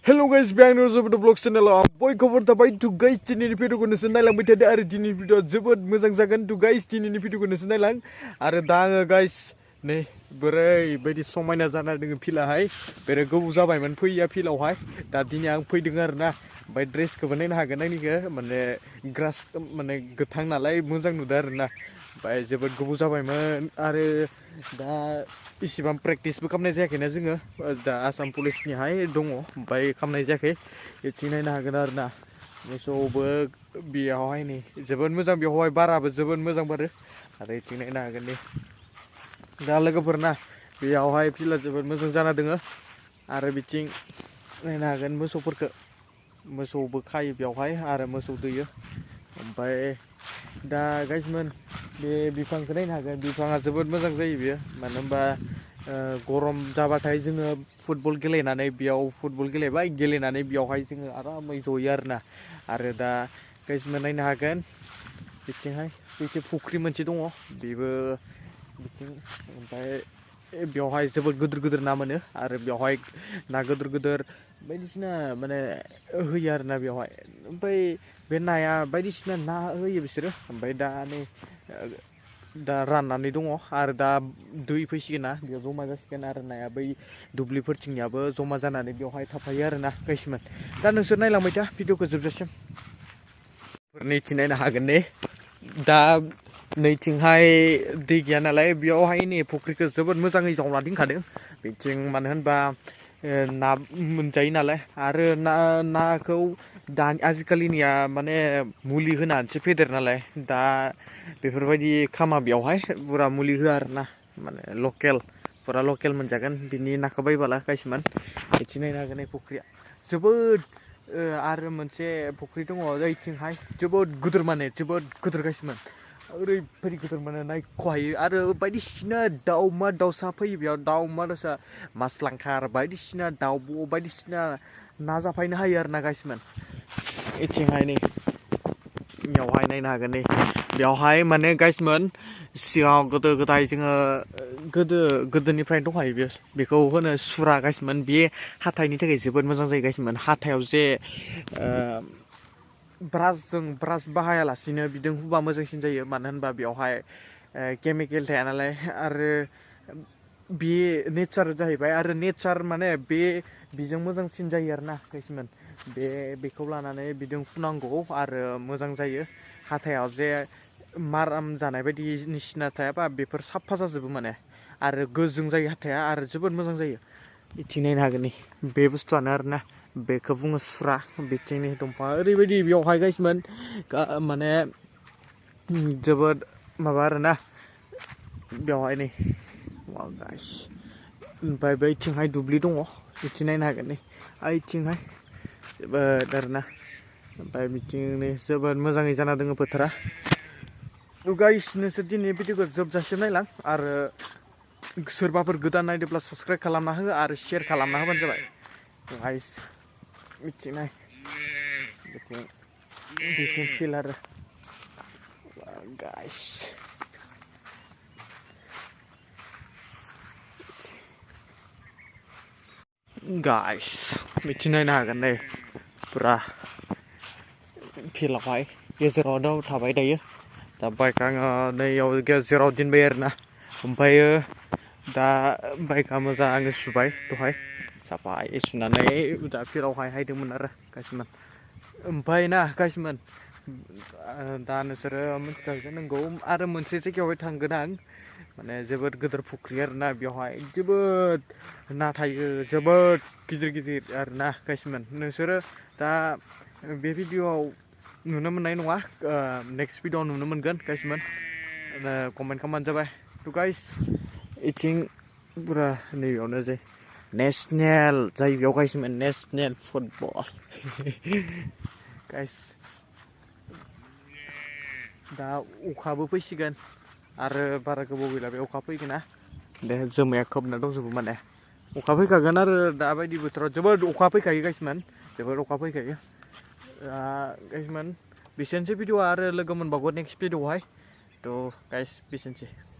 Hello guys, biang nurse pada vlog channel boy cover tabai tu guys ini video ko nese nailang bita da are ini video jebot mojang jagan tu guys ini video ko nese nailang are da guys ne बोरै बायदि समायना जाना दङ फिलाहाय बेरे गोबाव जाबायमोन फैया फिलावहाय दा दिनै आं फैदों आरोना ओमफ्राय ड्रेसखौबो नायनो हागोन आंनिखौ माने ग्रास माने गोथां नालाय मोजां नुदों आरोना ओमफ्राय जोबोद गोबाव जाबायमोन आरो दा इसिबां प्रेक्टिसबो खालामनाय जायाखैना जोङो दा आसाम पुलिसनिहाय दङ ओमफ्राय खालामनाय जायाखै बेथिं नायनो हागोन आरोना मोसौबो बेयावहाय नै जोबोद मोजां बेवहाय बाराबो जोबोद मोजां बारो आरो बेथिं नायनो हागोन नै दा लोगोफोरना बेयावहाय फिल्डआ जोबोद मोजां जाना दङ आरो बिथिं नायनो हागोन मोसौफोरखौ मोसौबो खायो बेयावहाय आरो मोसौ दैयो ओमफ्राय दा गाइसमोन बे बिफांखौ नायनो हागोन बिफाङा जोबोद मोजां जायो बेयो मानो होनबा गरम जाबाथाय जोङो फुटबल गेलेनानै बेयाव फुटबल गेलेबाय गेलेनानै बेयावहाय जोङो आरामै जयो आरोना आरो दा गाइसमोन नायनो हागोन बिथिंहाय मोनसे फुख्रि मोनसे दङ बेबो बिथिं ओमफ्राय बेवहाय जोबोद गिदिर गिदिर ना मोनो आरो बेवहाय ना गिदिर गिदिर बायदिसिना माने होयो आरोना बेवहाय ओमफ्राय बे नाया बायदिसिना ना होयो बिसोरो ओमफ्राय दा नै दा राननानै दङ आरो दा दै फैसिगोन ना बेयाव जमा जासिगोन आरो नाया बै दुब्लिफोरथिंनियाबो जमा जानानै बेवहाय थाफायो आरोना गाइसमोन दा नोंसोर नायलांबाय था भिडिअखौ जोबजासिम नैथिं नायनो हागोन ने दा नैथिंहाय दै गैया नालाय बेयावहाय नै फुख्रिखौ जोबोद मोजाङै जावना दोनखादों बिथिं मानो होनबा ना मोनजायो नालाय आरो नाखौ दानि आजिखालिनिया माने मुलि होनानैसो फेदेर नालाय दा बेफोरबायदि खामा बेयावहाय पुरा मुलि होआ आरोना माने लकेल पुरा लकेल मोनजागोन बिनि नाखौ बायबोला गाइसमोन बिथिं नायनो हागोन नै फुख्रिया जोबोद आरो मोनसे फुख्रि दङ ओइथिंहाय जोबोद गिदिर माने जोबोद गिदिर गाइसमोन ओरैबायदि गिदिर माने नायख'हायो आरो बायदिसिना दाउमा दाउसा फैयो बेयाव दाउमा दाउसा मासलांखार बायदिसिना दाउब' बायदिसिना ना जाफायनो हायो आरोना गाइसमोन इथिंहाय नै बेयावहाय नायनो हागोन नै बेयावहाय माने गाइसमोन सिगाङाव गोदो गोदाय जोङो गोदोनिफ्रायनो दंखायो बेखौ होनो सुरा गाइसमोन बे हाथाइनि थाखाय जोबोद मोजां जायो गाइसमोन हाथायाव जे ब्रास बाहायालासिनो बिदों हुबा मोजांसिन जायो मानो होनबा बेवहाय केमिकेल थाया नालाय आरो बे नेचार जाहैबाय आरो नेचार माने बेजों मोजांसिन जायो आरोना गाइसमोन बेखौ लानानै बिदों फुनांगौ आरो मोजां जायो हाथायाव जे माराम जानाय बायदि निसिना थायाबा बेफोर साफा जाजोबो माने आरो गोजों जायो हाथाया आरो जोबोद मोजां जायो बिथिं नायनो हागोन नै बे बुस्थुआनो आरोना बेखौ बुङो सुरा बिथिंनि दंफाङा ओरैबायदि बेयावहाय गाइसमोन माने जोबोद माबा आरोना बेवहाय नै गाइस ओमफ्राय बैथिंहाय दुब्लि दङ बिथिं नायनो हागोन नै ओइथिंहाय जोबोद आरोना ओमफ्राय बिथिं नै जोबोद मोजाङै जाना दङ फोथारा गाइस नोंसोर दिनै भिडिअखौ जोबजासिम नायलां आरो सोरबाफोर गोदान नायदोंब्ला साबस्क्राइब खालामना हो आरो शेयार खालामना होबानो जाबाय गाइस बिथिं नाय बिथिं फिल आरो गाइस गाइस बिथिं नायनो हागोन नै पुरा फिल्डआवहाय गेजेराव थाबाय दायो दा बाइकआ आङो नैयाव गेजेराव दोनबाय आरोना ओमफ्रायो दा बाइकआ मोजां आङो सुबाय दहाय साफायै सुनानै दा फिल्डआवहाय हायदोंमोन आरो गाइसमोन ओमफ्राय ना गाइसमोन दा नोंसोरो मिथिखागोन नंगौ आरो मोनसे जायगायावहाय थांगोन आं माने जोबोद गिदिर फुख्रि आरोना बेवहाय जोबोद ना थायो जोबोद गिदिर गिदिर आरोना गाइसमोन नोंसोरो दा बे भिडिअआव नुनो मोननाय नङा नेक्स्ट भिडिअआव नुनो मोनगोन गाइसमोन कमेन्ट खालामबानो जाबाय थ' गाइस इथिं पुरा नैबेयावनो जे नेसनेल जायो बेयाव गाइसमोन नेसनेल फुटबल गाइस दा अखाबो फैसिगोन आरो बारा गोबाव गैला बे अखा फैगोन ना दे जोमाया खोबना दंजोबो माने अखा फैखागोन आरो दाबायदि बोथोराव जोबोद अखा फैखायो गाइसमोन जोबोद अखा फैखायो गाइसमोन बेसेनोसै भिडिअआ आरो लोगो मोनबावगोन नेक्स्ट भिडिअआवहाय थ' गाइस बेसेनोसै